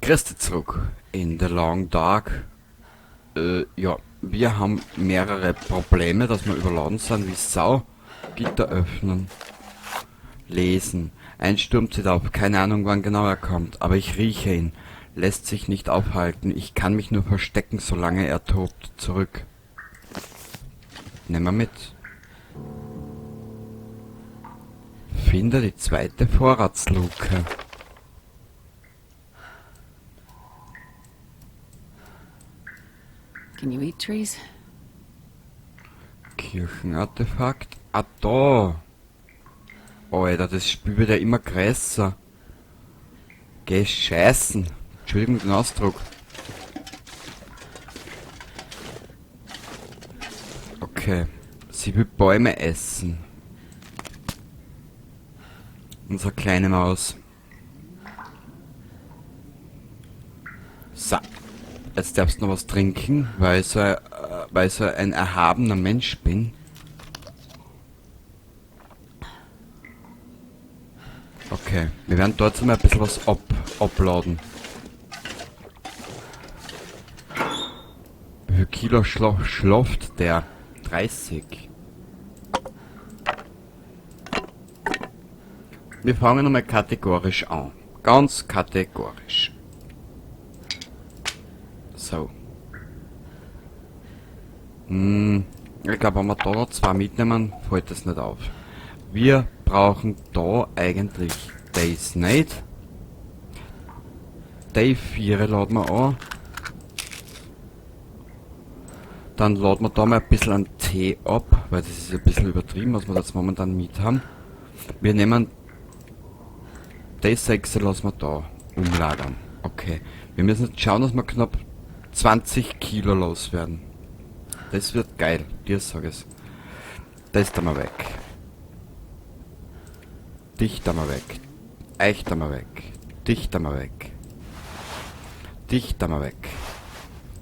Grüß dich zurück in The Long Dark. Ja, wir haben mehrere Probleme, dass wir überladen sind wie Sau. Gitter öffnen. Lesen. Ein Sturm zieht auf, keine Ahnung wann genau er kommt, aber ich rieche ihn. Lässt sich nicht aufhalten, ich kann mich nur verstecken, solange er tobt. Zurück. Nehmen wir mit. Finde die zweite Vorratsluke. Can you eat trees? Kirchenartefakt. Ah, da. Alter, das Spiel wird ja immer größer. Geh scheißen. Entschuldigung den Ausdruck. Okay. Sie will Bäume essen. Unsere kleine Maus. So. Jetzt darfst du noch was trinken, weil ich so ein erhabener Mensch bin. Okay, wir werden dort mal ein bisschen was uploaden. Wie viel Kilo schlaft der? 30. Wir fangen nochmal kategorisch an. Ganz kategorisch. So. Ich glaub, wenn wir da noch zwei mitnehmen, fällt das nicht auf. Wir brauchen da eigentlich das nicht. Die 4 laden wir an. Dann laden wir da mal ein bisschen einen Tee ab, weil das ist ein bisschen übertrieben, was wir jetzt momentan mit haben. Wir nehmen die 6 lassen wir da umlagern. Okay. Wir müssen jetzt schauen, dass wir knapp 20 Kilo loswerden. Das wird geil, dir sag ich's. Das da mal weg. Dich da mal weg. Euch da mal weg. Dich da mal weg. Dich da mal weg.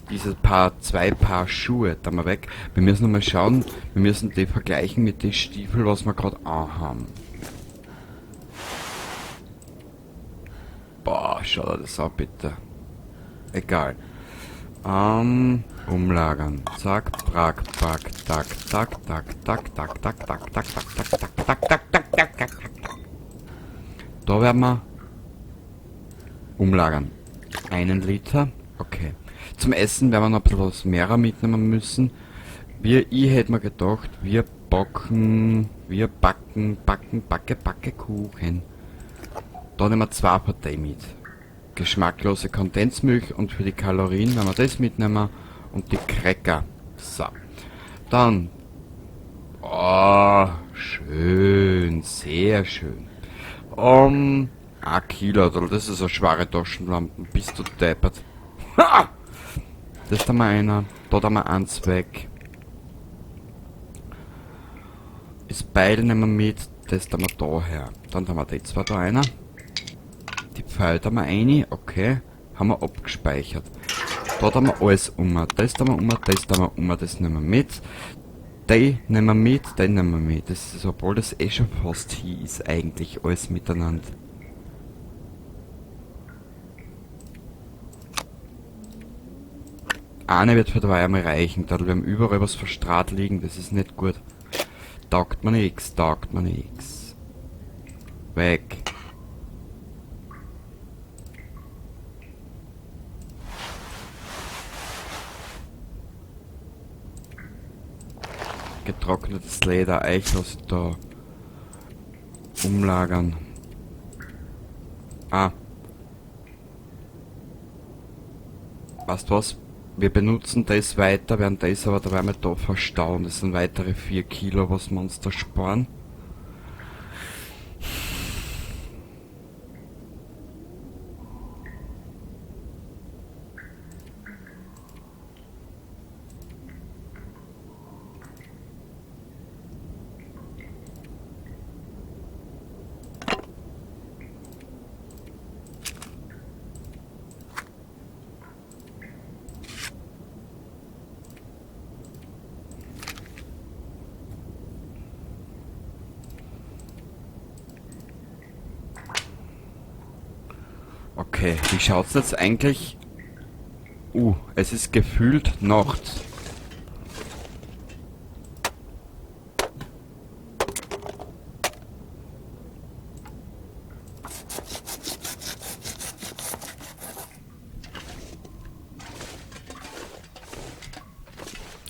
Diese zwei Paar Schuhe da mal weg. Wir müssen noch mal schauen, wir müssen die vergleichen mit den Stiefeln, was wir grad anhaben. Boah, schau dir das an, bitte. Egal. Umlagern. Zack, brack, brack, tak, tak, tak, tak, tak, tak, tak, tak, tak, tak, tak, tak, tak, tak, tak, tak, tak. Da werden wir umlagern. 1 Liter. Okay. Zum Essen werden wir noch ein bisschen was mehr mitnehmen müssen. Ich hätte mir gedacht, wir backen, wir backen, backen, backe, backe Kuchen. Da nehmen wir 2 Parteien mit. Geschmacklose Kondensmilch und für die Kalorien werden wir das mitnehmen und die Cracker. So. Dann. Oh, schön, sehr schön. 1 Kilo, das ist eine schwere Taschenlampe. Bist du deppert. Ha! Das da mal einer. Da da mal eins weg. Das Beil nehmen wir mit. Das da mal da her. Dann haben wir die zwei da einer. Die Pfeile da mal eine. Okay. Haben wir abgespeichert. Da haben wir alles um. Das da mal um, das da mal um. Das nehmen wir mit. Die nehmen wir mit, den nehmen wir mit. Das ist, obwohl das eh schon fast hier ist, eigentlich alles miteinander. Eine wird für zwei einmal reichen, da wir haben überall was verstrahlt liegen, das ist nicht gut. Taugt mir nix, taugt mir nix. Weg. Getrocknetes Leder, Eichlos da umlagern. Ah. Weißt du was? Wir benutzen das weiter, werden das aber dabei mal da verstauen. Das sind weitere 4 Kilo, was wir uns da sparen. Okay, wie schaut's jetzt eigentlich? Es ist gefühlt Nacht.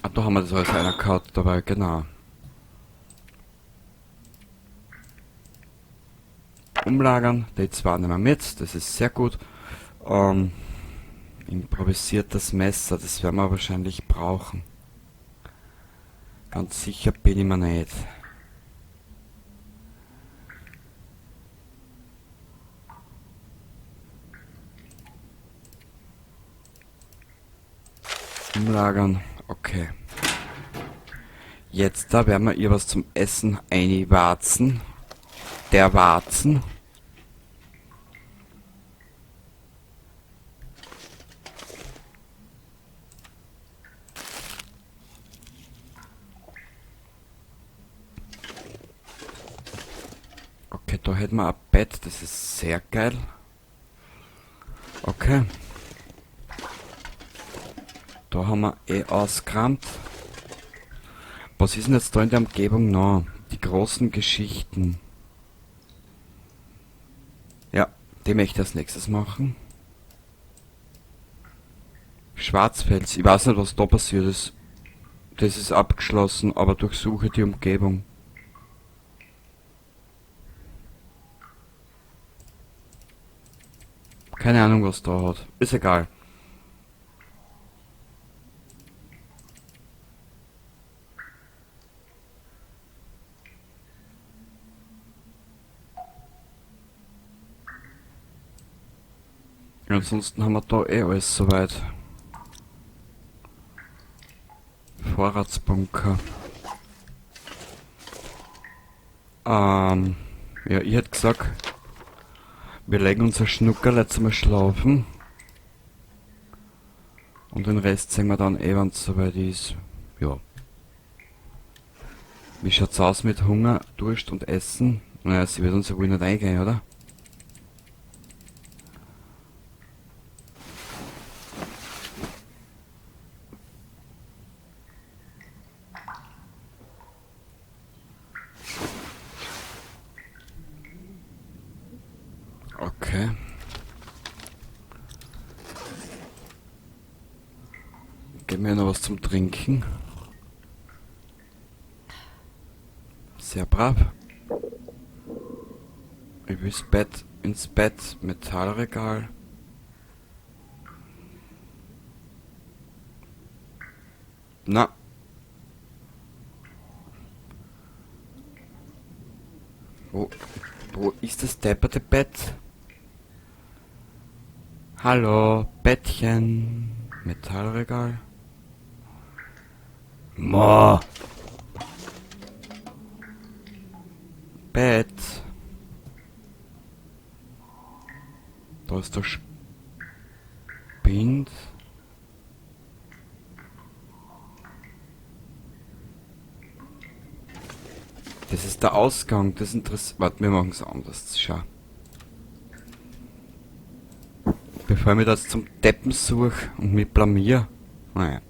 Ah, da haben wir das alles einer gehabt dabei, genau. Umlagern, die zwei nehmen wir mit, das ist sehr gut. Improvisiertes Messer, das werden wir wahrscheinlich brauchen. Ganz sicher bin ich mir nicht. Umlagern, okay. Jetzt da werden wir ihr was zum Essen einwarzen. Der Warzen. Okay, da hätten wir ein Bett, das ist sehr geil. Okay. Da haben wir eh ausgeräumt. Was ist denn jetzt da in der Umgebung noch? Die großen Geschichten. Ja, die möchte ich als nächstes machen. Schwarzfels, ich weiß nicht, was da passiert ist. Das ist abgeschlossen, aber durchsuche die Umgebung. Keine Ahnung, was da hat. Ist egal. Ansonsten haben wir da eh alles soweit. Vorratsbunker. Ja, ich hätte gesagt, wir legen unser Schnuckerl jetzt mal schlafen. Und den Rest sehen wir dann eh, wenn's soweit ist. Ja. Wie schaut's aus mit Hunger, Durst und Essen? Naja, sie wird uns ja wohl nicht eingehen, oder? Okay. Gib mir noch was zum Trinken. Sehr brav. Ich will ins Bett, Metallregal. Na. Wo ist das depperte Bett? Hallo, Bettchen. Metallregal. Ma. Bett. Da ist der Spind. Das ist der Ausgang, das interessiert. Warte, wir machen's anders. Schau. Bevor ich mich das zum Deppen suche und mich blamier. Naja.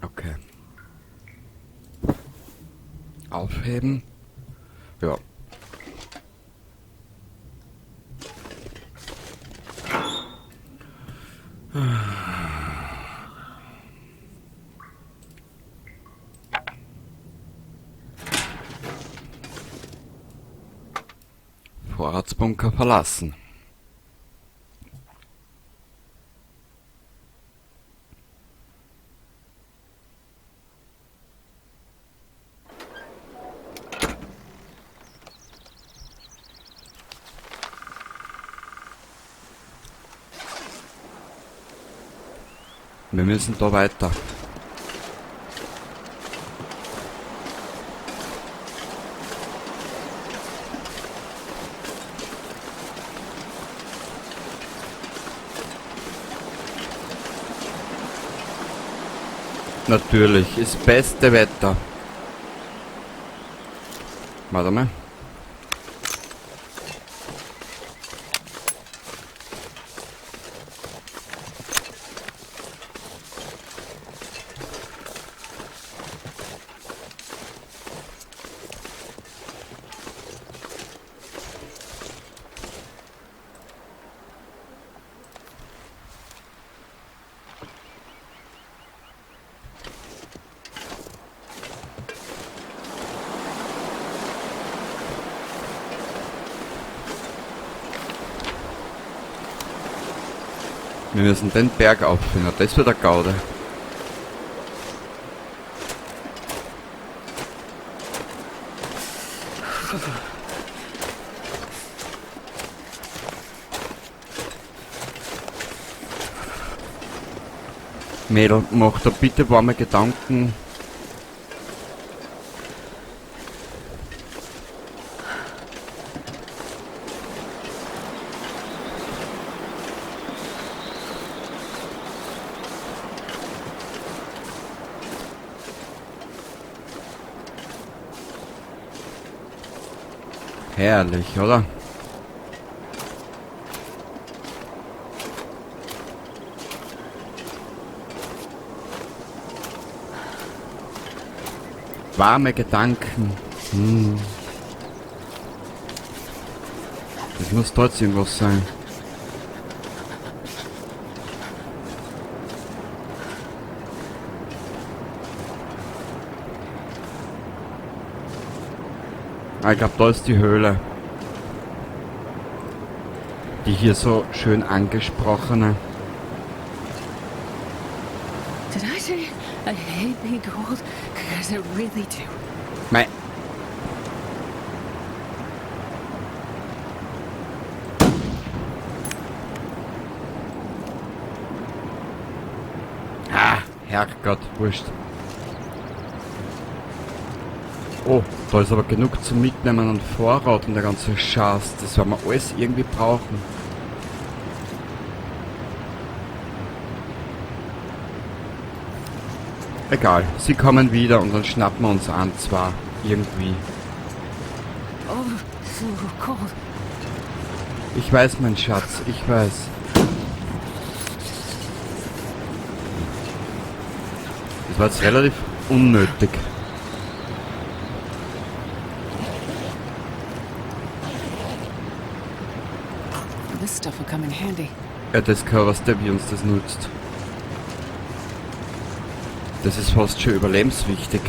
Okay. Aufheben. Ja. Vorratsbunker verlassen. Wir müssen da weiter. Natürlich, ist beste Wetter. Warte mal. Wir müssen den Berg auffinden, das wird eine Gaude. Mädel, mach da bitte warme Gedanken. Herrlich, oder? Warme Gedanken. Das muss trotzdem was sein. Ah, ich glaub, da ist die Höhle. Die hier so schön angesprochene. Did I say I hate being cold? Because I really do. Mei. Ah, Herrgott, wurscht. Oh, da ist aber genug zum Mitnehmen und Vorrat und der ganze Schatz. Das werden wir alles irgendwie brauchen. Egal, sie kommen wieder und dann schnappen wir uns an, zwar irgendwie. Oh, so cold. Ich weiß, mein Schatz, ich weiß. Das war jetzt relativ unnötig. This stuff will come in handy. Ja, das kann was, der wie uns das nutzt. Das ist fast schon überlebenswichtig.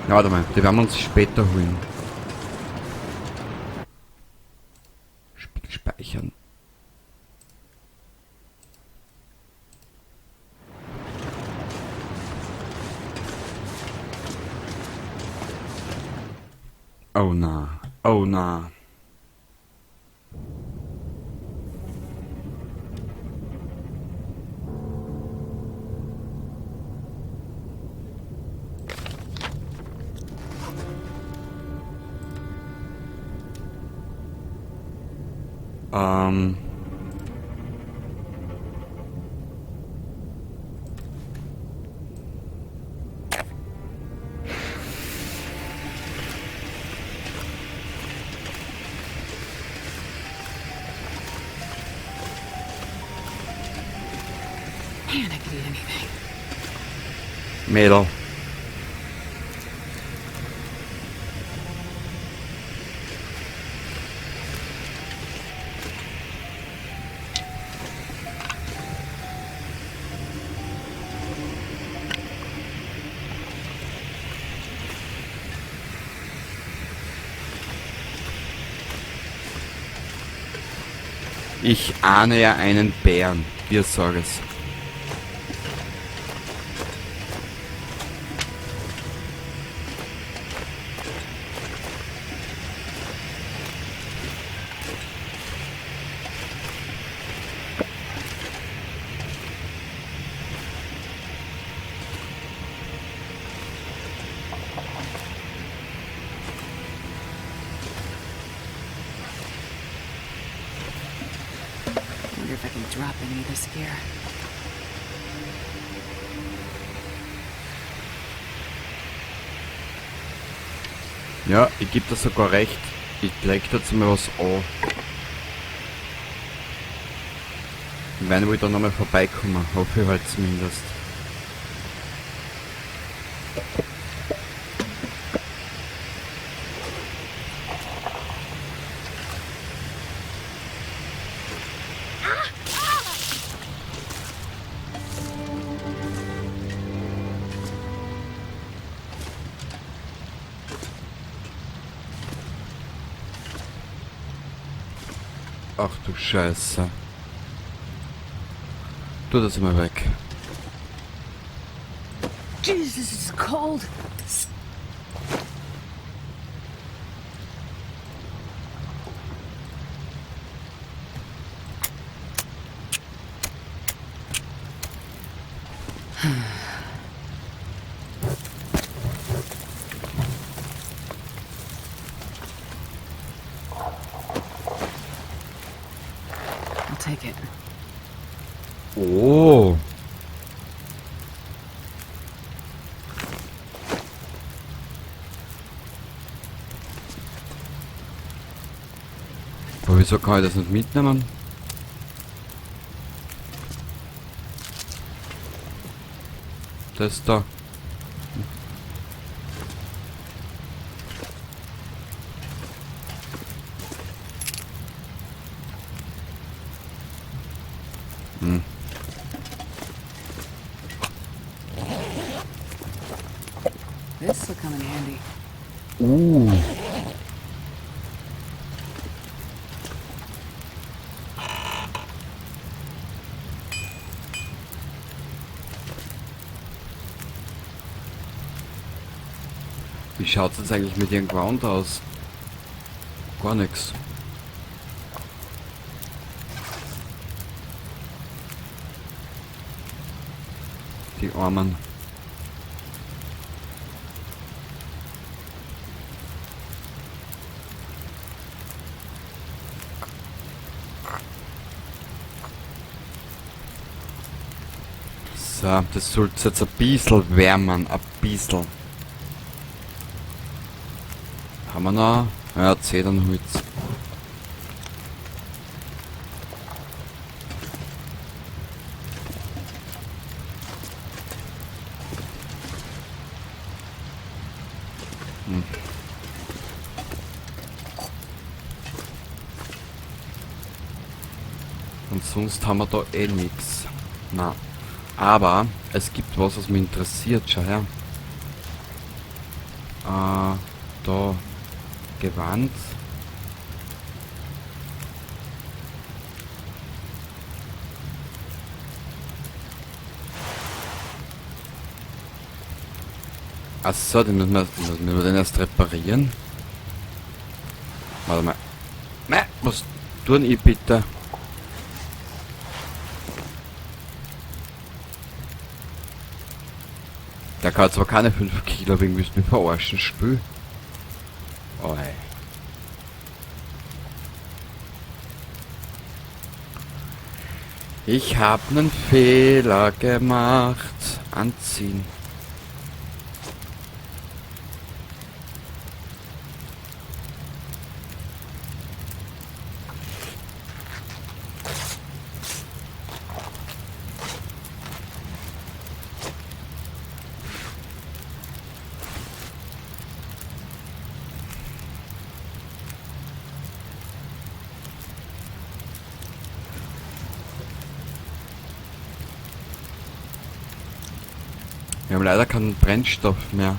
Ja, warte mal, die werden wir uns später holen. Spiel speichern. Oh na, oh na. Man, I could eat anything. Mädel. Ich ahne ja einen Bären, dir sag es. Wonder if I can drop any of this gear. Ja, ich geb dir sogar recht. Ich leg jetzt mal was an. Ich werde wohl da nochmal vorbeikommen, hoffe ich halt zumindest. Ach du Scheiße. Tu das mal weg. Jesus, it's cold. I'll take it. Oh. Aber wieso kann ich das nicht mitnehmen? Das da. Hm. This will come in handy. Wie schaut's jetzt eigentlich mit ihrem Ground aus? Gar nix. Die Armen. So, das soll's jetzt ein bisschen wärmen, ein bisschen. Haben wir noch? Ja, Zedernholz. Hm. Und sonst haben wir da eh nix. Na. Aber es gibt was, was mich interessiert. Schau her. Da. Gewand. Achso, den müssen wir den erst reparieren. Warte mal. Ne, was tun ich bitte? Der kann zwar keine 5 Kilo, wegen willst du mich verarschen, Spül. Oh, ey. Ich hab nen Fehler gemacht. Anziehen. Wir haben leider keinen Brennstoff mehr.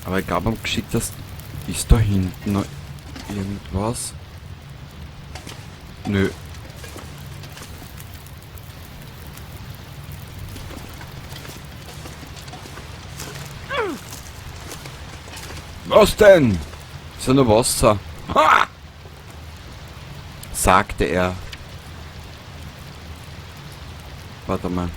Aber ich glaube am geschicktesten ist da hinten noch irgendwas. Nö. Was denn? Ist ja nur Wasser. Ha! Sagte er. Warte mal.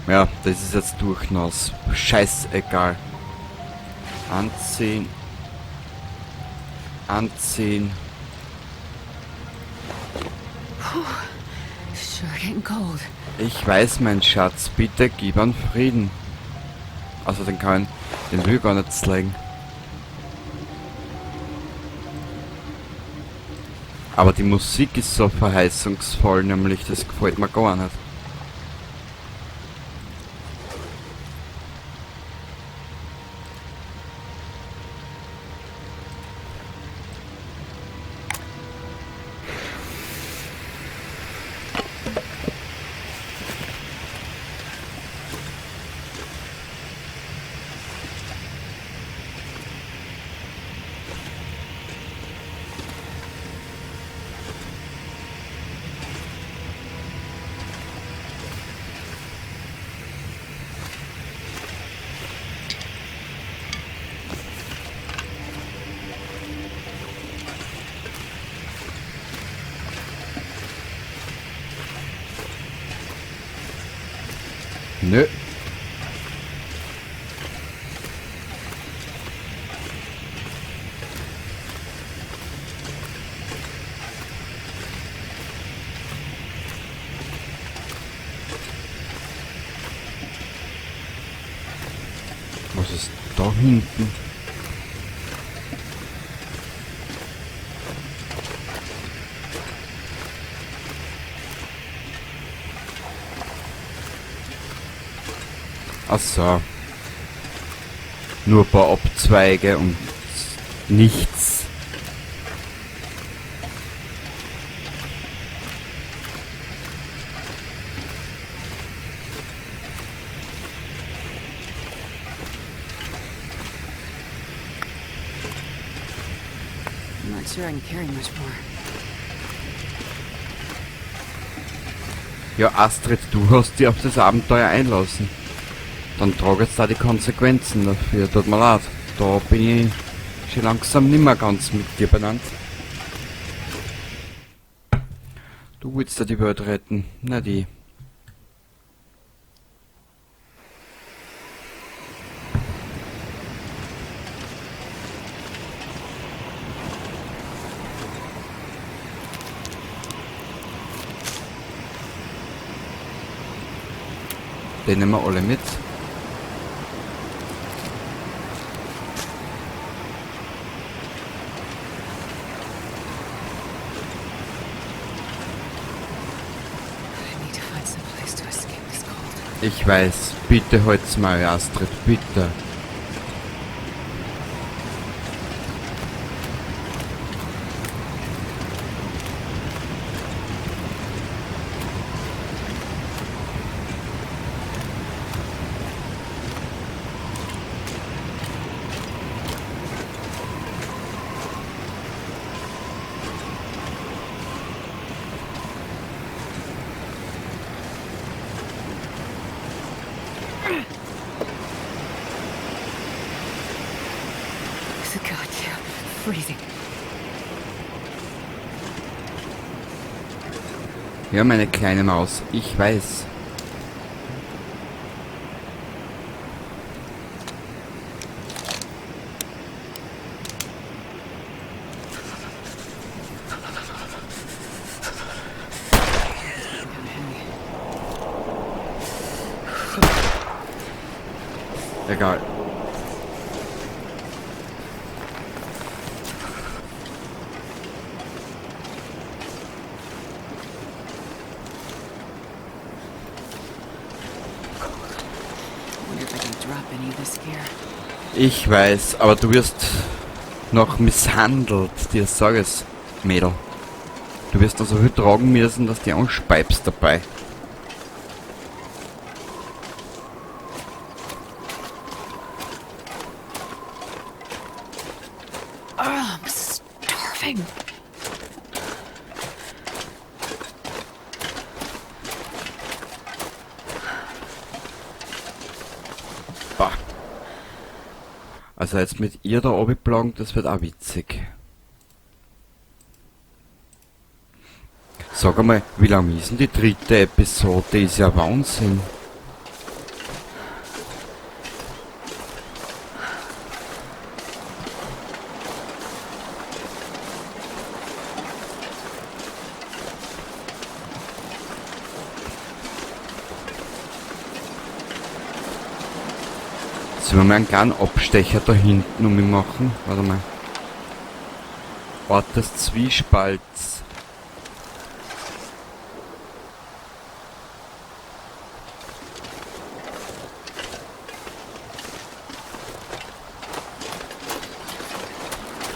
Ja, das ist jetzt durchnass. Scheißegal. Anziehen. Anziehen. Sure getting cold. Ich weiß, mein Schatz, bitte gib an Frieden. Also den kann, den will ich gar nicht zeigen. Aber die Musik ist so verheißungsvoll, nämlich das gefällt mir gar nicht. Nö. Was ist da hinten? Ach so. Nur ein paar Abzweige und nichts. I'm not sure I can carry much more. Ja, Astrid, du hast dich auf das Abenteuer einlassen. Dann trage jetzt da die Konsequenzen dafür. Tut mir leid. Da bin ich schon langsam nimmer ganz mit dir benannt. Du willst da die Welt retten, na die. Den nehmen wir alle mit. Ich weiß, bitte halt's mal, Astrid, bitte. Freezing. Ja, meine kleine Maus, ich weiß. Egal. Ich weiß, aber du wirst noch misshandelt, dir sag es, Mädel. Du wirst da so viel tragen müssen, dass du dich anspeibst dabei. Oh, I'm starving. Bah. Also jetzt mit ihr da oben, das wird auch witzig. Sag einmal, wie lang ist denn die dritte Episode? Ist ja Wahnsinn. Sollen wir mal einen kleinen Abstecher da hinten um ihn machen? Warte mal. Ort des Zwiespalts.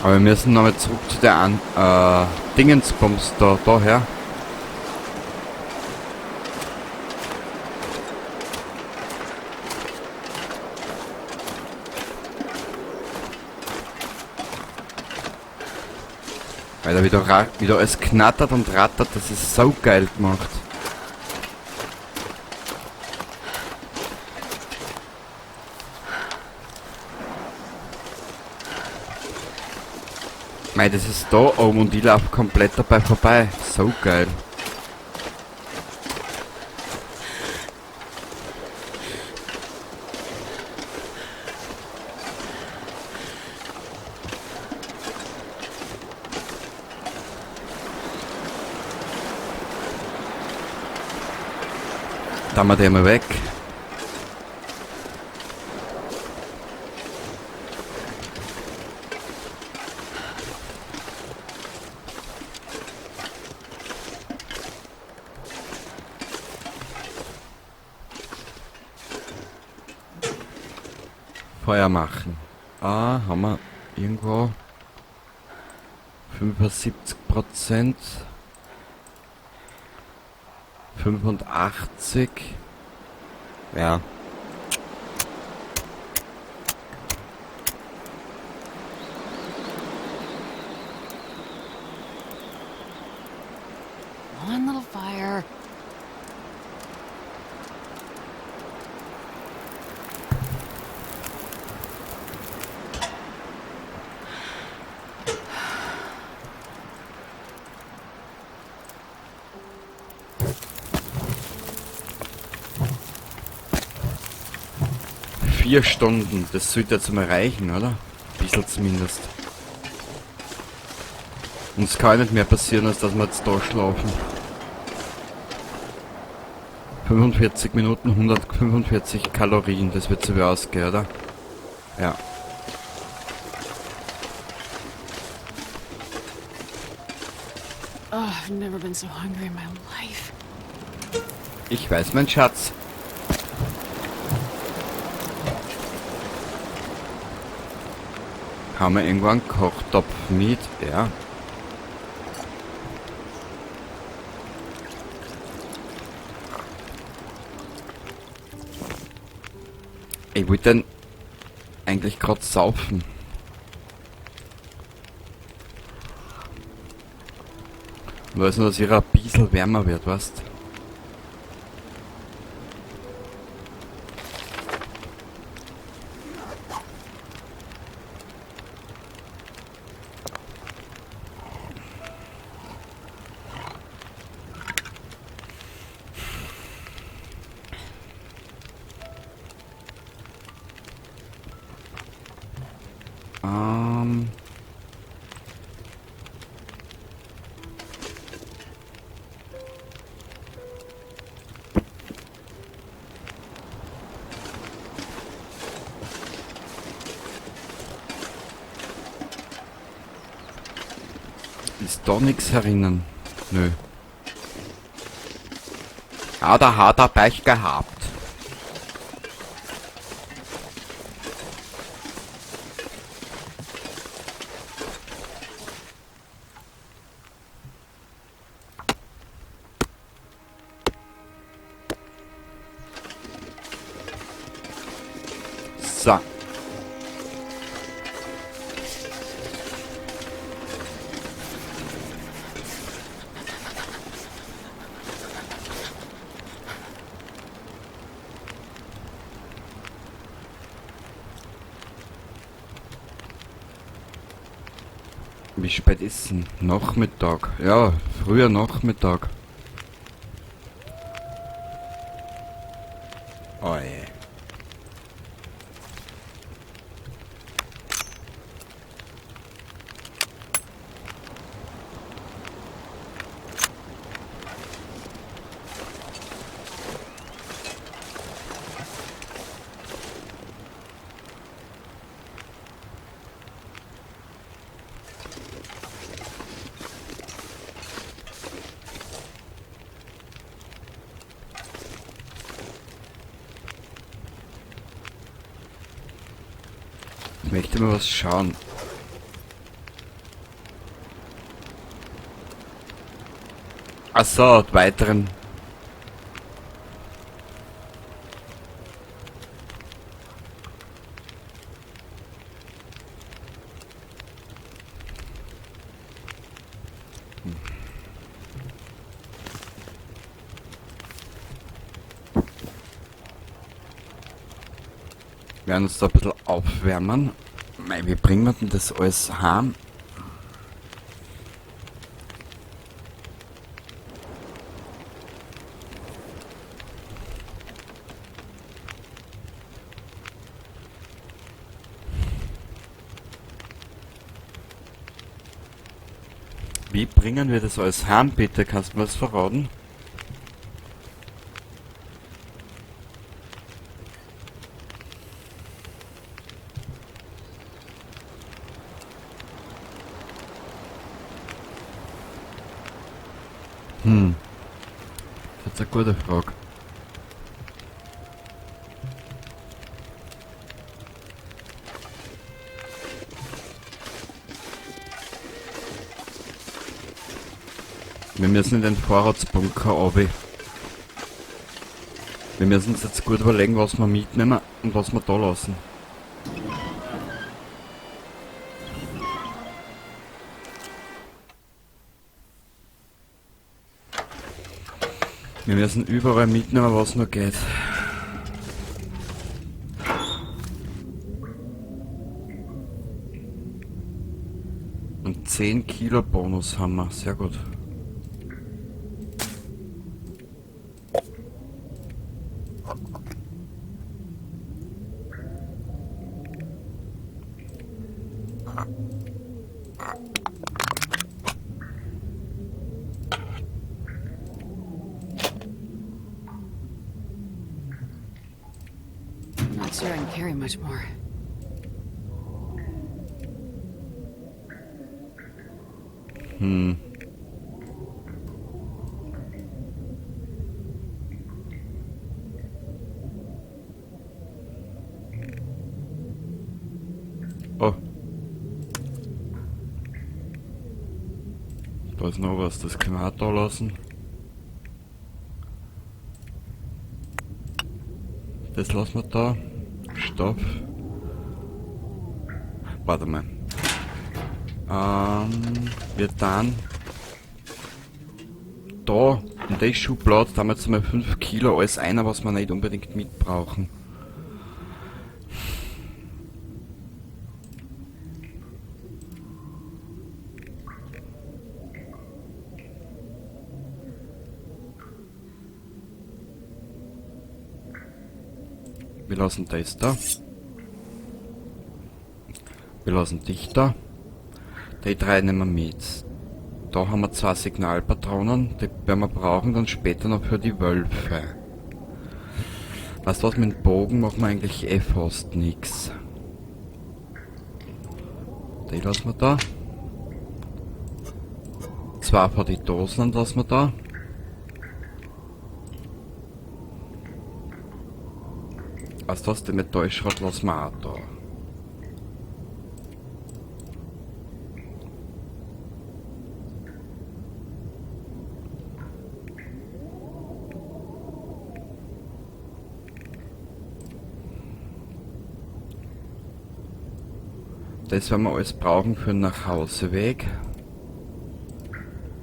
Aber wir müssen nochmal zurück zu der Dingensbums da, daher. Weil da wieder alles knattert und rattert, das ist so geil gemacht. Mei, das ist da oben und ich laufe komplett dabei vorbei. So geil. Da haben wir den mal weg. Feuer machen. Ah, haben wir irgendwo 75%. 85. Ja. One little fire. 4 Stunden, das sollte ja zum Erreichen, oder? Ein bisschen zumindest. Und es kann nicht mehr passieren, als dass wir jetzt da schlafen. 45 Minuten, 145 Kalorien, das wird so wie ausgehen, oder? Ja. Oh, I've never been so hungry in my life. Ich weiß, mein Schatz. Haben wir irgendwo einen Kochtopf mit? Ja. Ich wollte den eigentlich grad saufen. Ich weiß nur, dass ihr ein bisschen wärmer wird, weißt? Ist da nix herinnen? Nö. Ah, da hat er Pech gehabt. So. Wie spät ist denn? Nachmittag. Ja, früher Nachmittag. Oh je. Ich möchte mal was schauen. Achso, die weiteren. Wir werden uns da ein bisschen aufwärmen. Mei, wie bringen wir denn das alles heim? Wie bringen wir das alles heim, bitte? Kannst du mir das verraten? Das ist eine gute Frage. Wir müssen in den Vorratsbunker runter. Wir müssen uns jetzt gut überlegen, was wir mitnehmen und was wir da lassen. Wir müssen überall mitnehmen, was noch geht. Und 10 Kilo Bonus haben wir. Sehr gut. Not sure I can carry much more. Oh. Da ist noch was, das können wir auch da lassen. Das lassen wir da. Stopp. Warte mal. Wir dann da in der Schublade, da haben wir jetzt mal 5 Kilo alles einer, was wir nicht unbedingt mitbrauchen. Wir lassen das da. Wir lassen dich da. Die 3 nehmen wir mit. Da haben wir 2 Signalpatronen, die werden wir brauchen dann später noch für die Wölfe. Weißt du was, mit dem Bogen machen wir eigentlich eh fast nix. Die lassen wir da. 2 von die Dosen lassen wir da. Weißt du was, den Metallschrott lassen wir auch da. Das werden wir alles brauchen für den Nachhauseweg.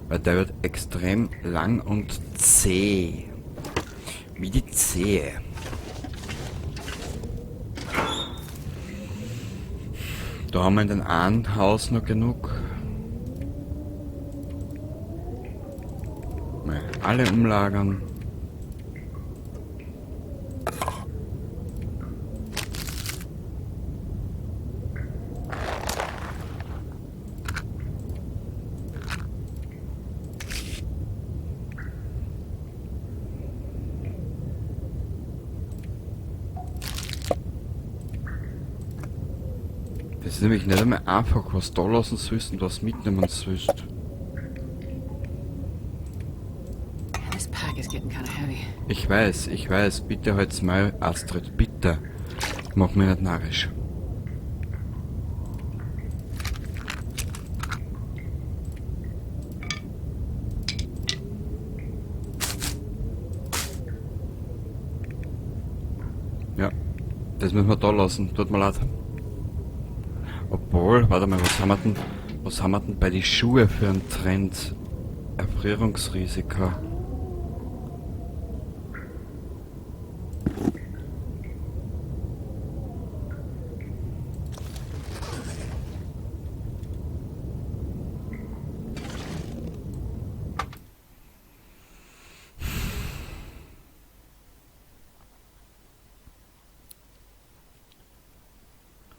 Weil der wird extrem lang und zäh. Wie die Zehe. Da haben wir in den einen Haus noch genug. Alle umlagern. Das ist nämlich nicht einmal einfach, was da lassen sollst und was mitnehmen sollst. This pack is getting kind of heavy. Ich weiß, bitte halt's mal, Astrid, bitte. Mach mich nicht narrisch. Ja, das müssen wir da lassen, tut mir leid. Obwohl, warte mal, was haben wir denn bei den Schuhen für einen Trend? Erfrierungsrisiko.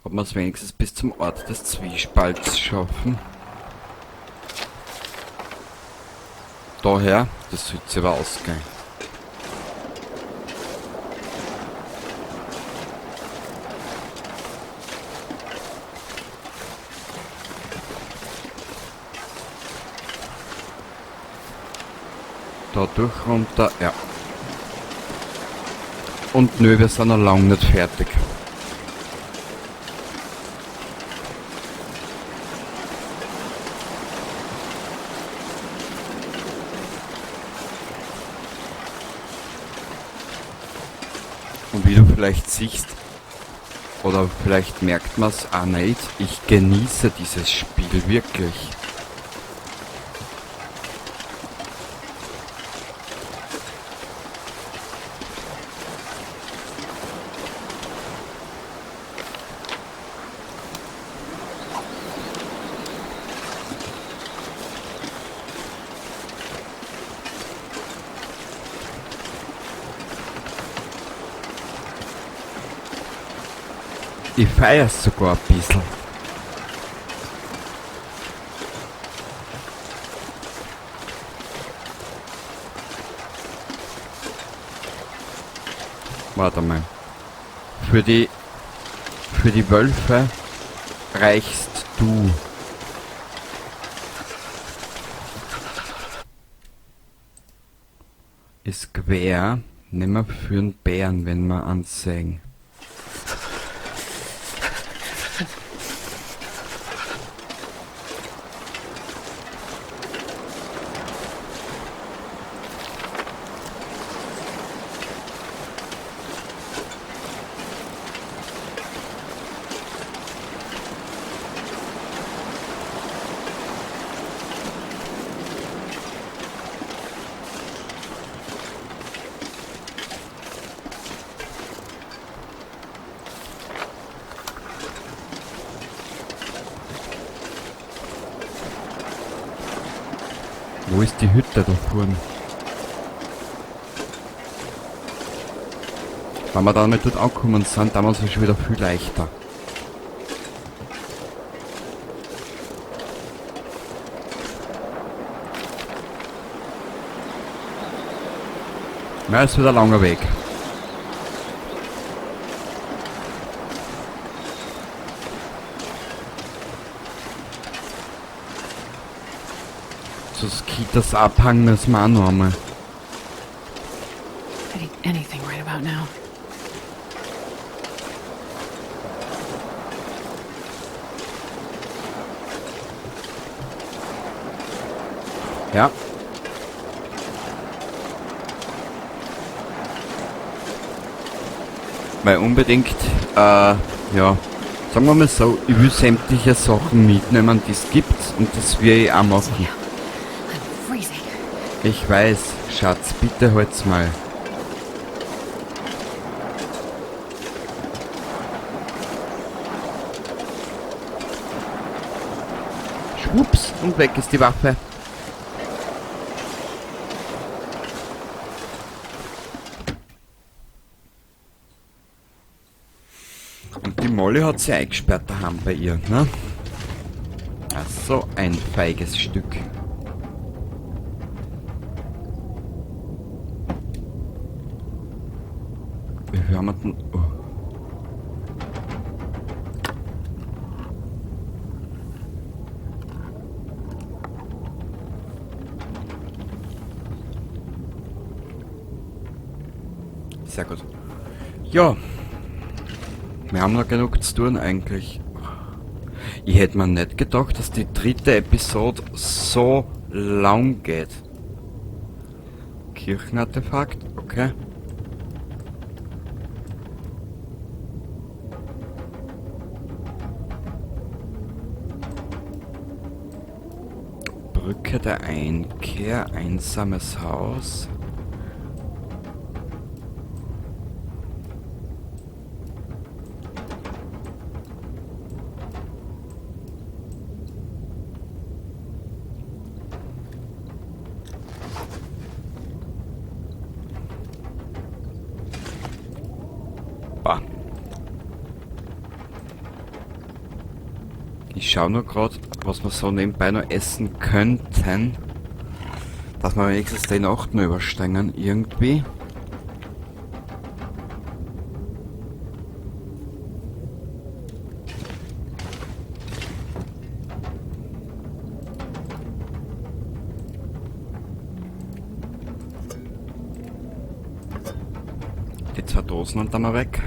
Ob wir es wenigstens bis zum Ort des Zwiespalts schaffen. Daher, das sollte sich aber ausgehen. Da durch, runter, ja. Und nö, wir sind noch lange nicht fertig. Und wie du vielleicht siehst, oder vielleicht merkt man's auch nicht, ich genieße dieses Spiel wirklich. Ich feier's sogar ein bisschen. Warte mal. Für die Wölfe reichst du. Ist quer, nehmen wir für den Bären, wenn wir ansehen. Wo ist die Hütte da vorne? Wenn wir damit dort angekommen sind, damals ist es schon wieder viel leichter. Na, es wird ein langer Weg. Zu Skeeters Abhang müssen wir auch noch einmal. I'd eat anything right about now. Ja. Weil unbedingt, ja, sagen wir mal so, ich will sämtliche Sachen mitnehmen, die es gibt, und das will ich auch machen. Ich weiß, Schatz, bitte halt's mal. Schwupps, und weg ist die Waffe. Molly hat sie eingesperrt daheim bei ihr, ne? Ach, so ein feiges Stück. Wie viel haben wir denn? Oh. Sehr gut. Ja. Wir haben noch genug zu tun eigentlich. Ich hätte mir nicht gedacht, dass die dritte Episode so lang geht. Kirchenartefakt, okay. Brücke der Einkehr, einsames Haus. Bah. Ich schau nur grad, was wir so nebenbei noch essen könnten. Dass wir wenigstens die Nacht noch überstehen, irgendwie. Die zwei Dosen und dann mal weg.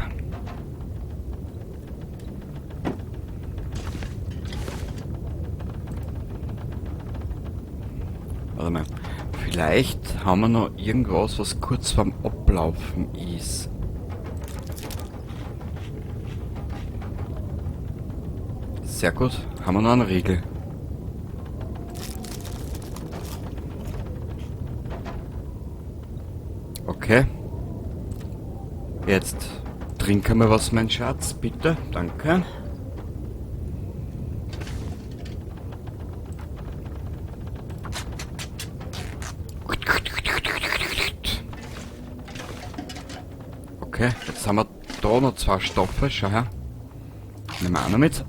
Warte mal. Vielleicht haben wir noch irgendwas, was kurz vorm Ablaufen ist. Sehr gut. Haben wir noch einen Riegel. Okay. Jetzt trinken wir was, mein Schatz, bitte. Danke. Okay, jetzt haben wir da noch zwei Stoffe. Schau her. Nehmen wir auch noch mit.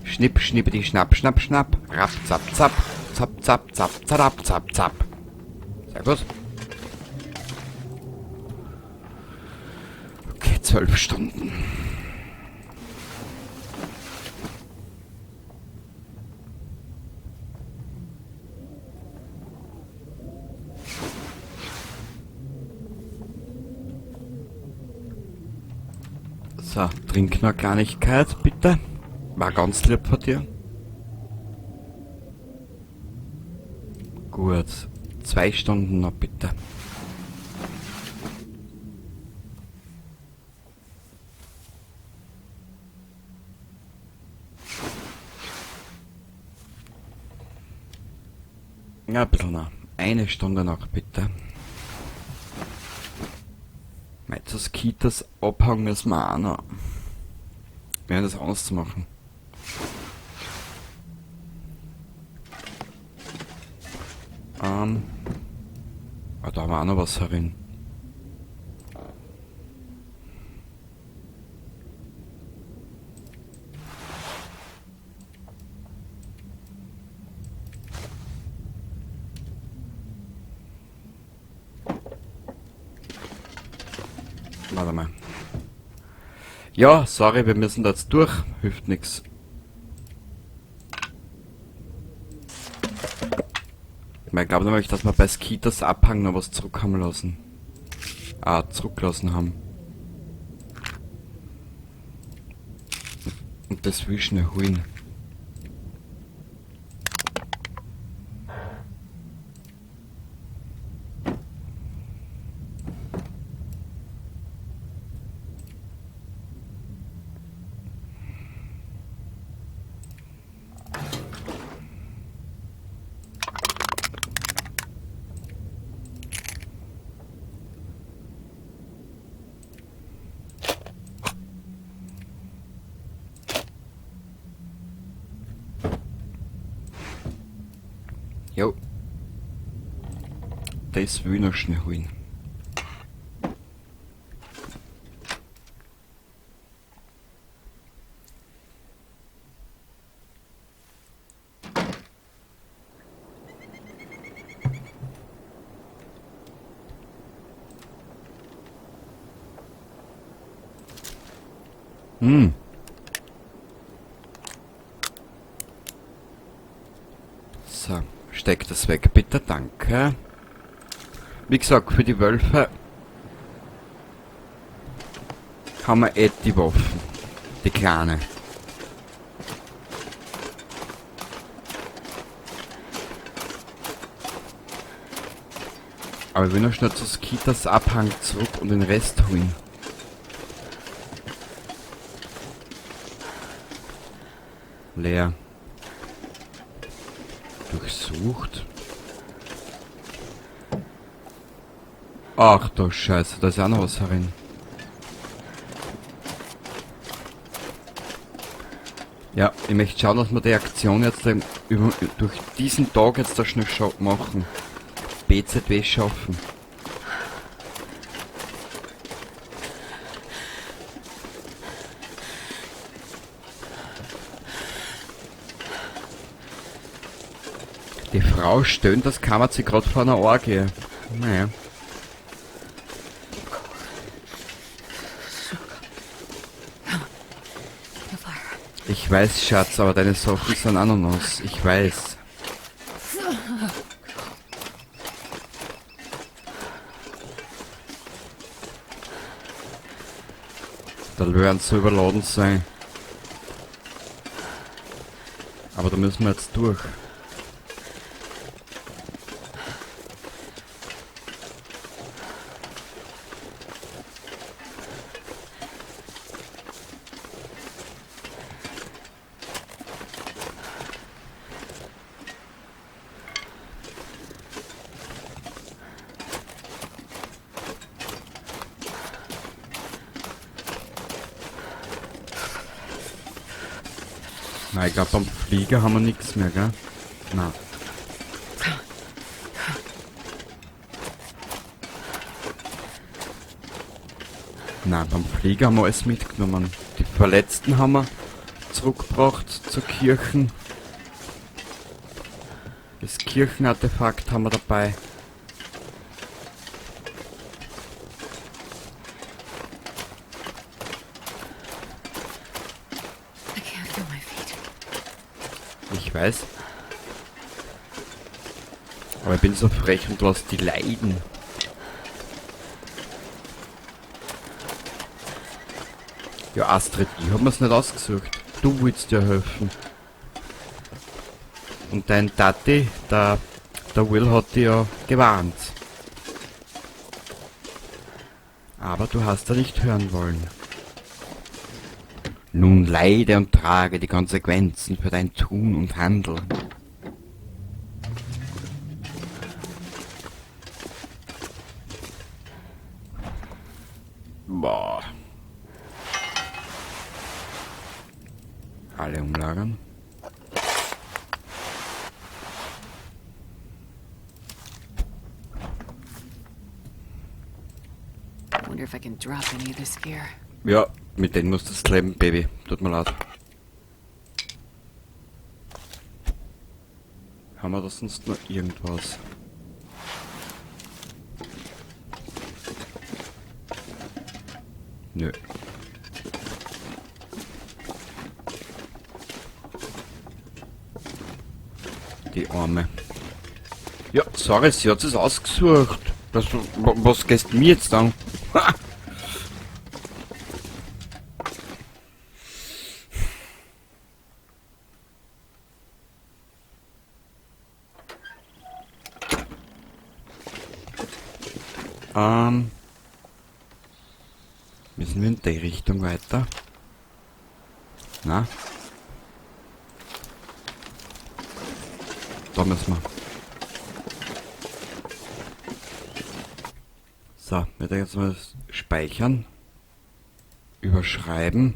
Schnipp, schnippidi, schnapp, schnapp, schnapp. Rapp, zapp, zapp. Zapp, zapp, zapp, zarab, zapp, zapp. Sehr gut. Okay, 12 Stunden. So, trink noch eine Kleinigkeit, bitte. War ganz lieb von dir. Gut, 2 Stunden noch, bitte. Ja, ein bisschen noch. 1 Stunde noch, bitte. Das Kitas abhangen müssen wir auch noch. Wir werden das anders zu machen. Ah, da haben wir auch noch was herin. Warte mal. Ja, sorry, wir müssen da jetzt durch. Hilft nix. Ich glaube nämlich, dass wir bei Skeeters Abhang noch was zurück haben lassen. Ah, zurücklassen haben. Und das will ich schnell holen. Jo. Das will ich noch schnell holen. Hm. So, steck das weg, bitte, danke. Wie gesagt, für die Wölfe haben wir eh die Waffen. Die kleine. Aber ich will noch schnell zu Skeeters Abhang zurück und den Rest holen. Leer. Durchsucht. Ach du Scheiße, da ist ja auch noch was herin. Ja, ich möchte schauen, dass wir die Aktion jetzt durch diesen Tag jetzt da schnell machen. BZW schaffen. Die Frau stöhnt, das kam sie gerade vor einer Orgie. Naja. Ich weiß, Schatz, aber deine Sachen sind auch noch nass. Ich weiß. Da werden so überladen sein. Aber da müssen wir jetzt durch. Na, ich glaub, beim Flieger haben wir nix mehr, gell? Na. Na, beim Flieger haben wir alles mitgenommen. Die Verletzten haben wir zurückgebracht zur Kirche. Das Kirchenartefakt haben wir dabei. Ich weiß. Aber ich bin so frech und lass die leiden. Ja, Astrid, ich hab mir's nicht ausgesucht. Du willst dir helfen. Und dein Tati, der Will, hat dich ja gewarnt. Aber du hast da nicht hören wollen. Nun leide und trage die Konsequenzen für dein Tun und Handeln. Boah. Alle umlagern. Wonder if I can drop any of this gear. Ja, mit denen muss das leben, Baby. Tut mir leid. Haben wir da sonst noch irgendwas? Nö. Die Arme. Ja, sorry, sie hat es ausgesucht. Was gehst du mir jetzt an? Ha! Müssen wir in die Richtung weiter? Na? Da müssen wir. So, wir werden jetzt mal speichern. Überschreiben.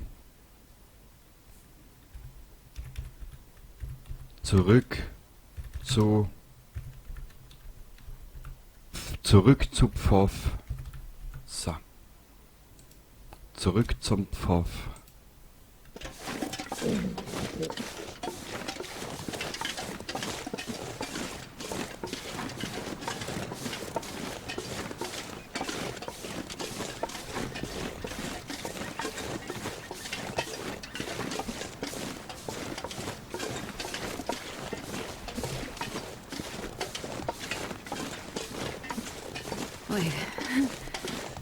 Zurück zu Pfoff. So. Zurück zum Pfoff. Wait.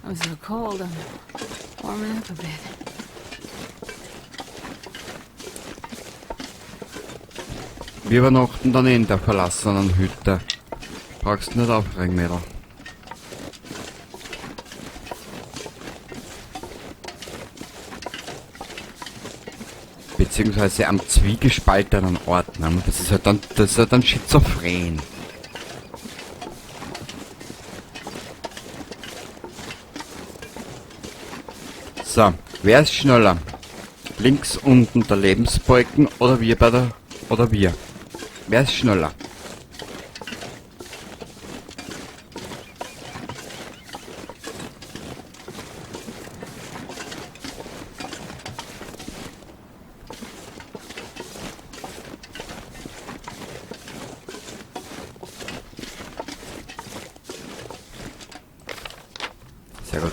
I'm so cold, I'm warming up a bit. Wir übernachten dann in der verlassenen Hütte. Brauchst nicht aufregen, Mädel. Beziehungsweise am zwiegespaltenen Ort. Ne? Das ist halt dann, das ist halt dann schizophren. So, wer ist schneller? Links unten der Lebensbalken oder wir bei der, oder wir? Wer ist schneller? Sehr gut.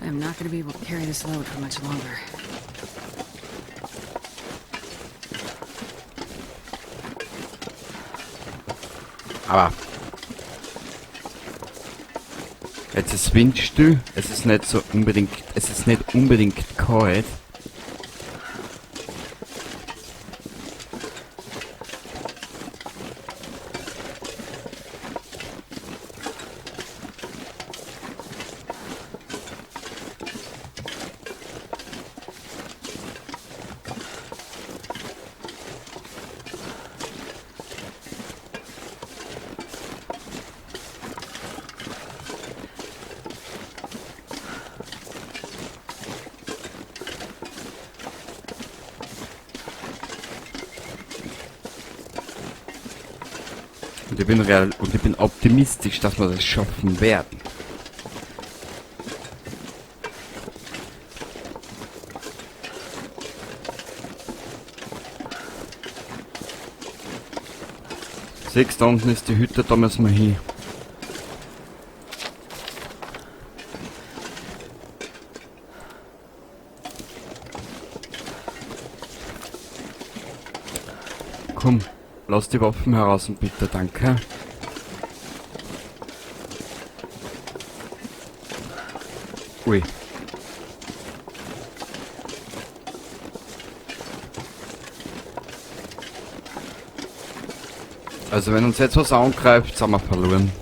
I'm not going to be able to carry this load for much longer. Aber jetzt ist windstill, es ist nicht so unbedingt, es ist nicht unbedingt kalt. Und ich bin real und ich bin optimistisch, dass wir das schaffen werden. 6 da unten ist die Hütte, da müssen wir hin. Komm, lass die Waffen heraus und bitte, danke. Ui. Also wenn uns jetzt was angreift, sind wir verloren.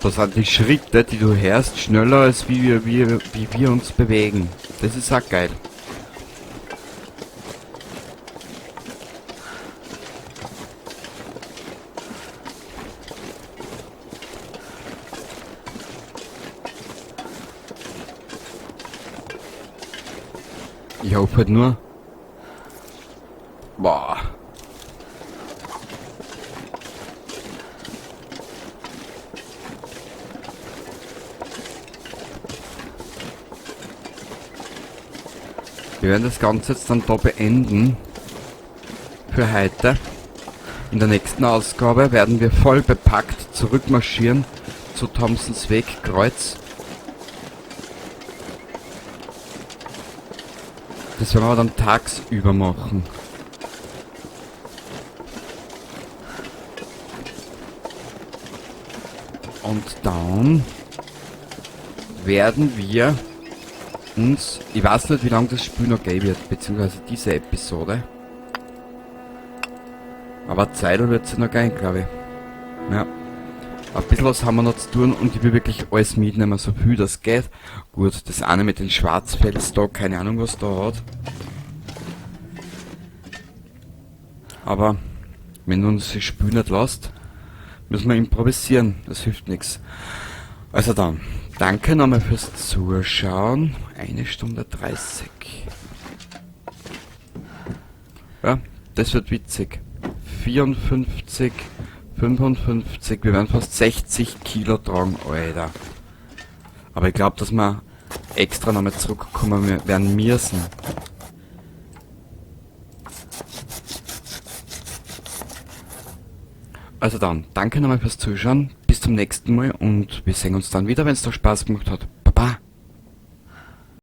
Das sind die Schritte, die du hörst, schneller als wie wir uns bewegen. Das ist auch geil. Ich hoffe halt nur. Boah. Wir werden das Ganze jetzt dann da beenden. Für heute. In der nächsten Ausgabe werden wir voll bepackt zurückmarschieren zu Thompsons Wegkreuz. Das werden wir dann tagsüber machen. Und dann werden wir uns, ich weiß nicht, wie lange das Spiel noch gehen wird, beziehungsweise diese Episode. Aber Zeit wird es noch gehen, glaub ich. Ja. Ein bisschen was haben wir noch zu tun und ich will wirklich alles mitnehmen, so viel das geht. Gut, das eine mit den Schwarzfels da, keine Ahnung was da hat. Aber wenn uns das Spiel nicht lässt, müssen wir improvisieren, das hilft nix. Also dann, danke nochmal fürs Zuschauen. 1 Stunde 30. Ja, das wird witzig. 54, 55, wir werden fast 60 Kilo tragen, Alter. Aber ich glaube, dass wir extra nochmal zurückkommen werden müssen. Also dann, danke nochmal fürs Zuschauen, bis zum nächsten Mal und wir sehen uns dann wieder, wenn es dir Spaß gemacht hat.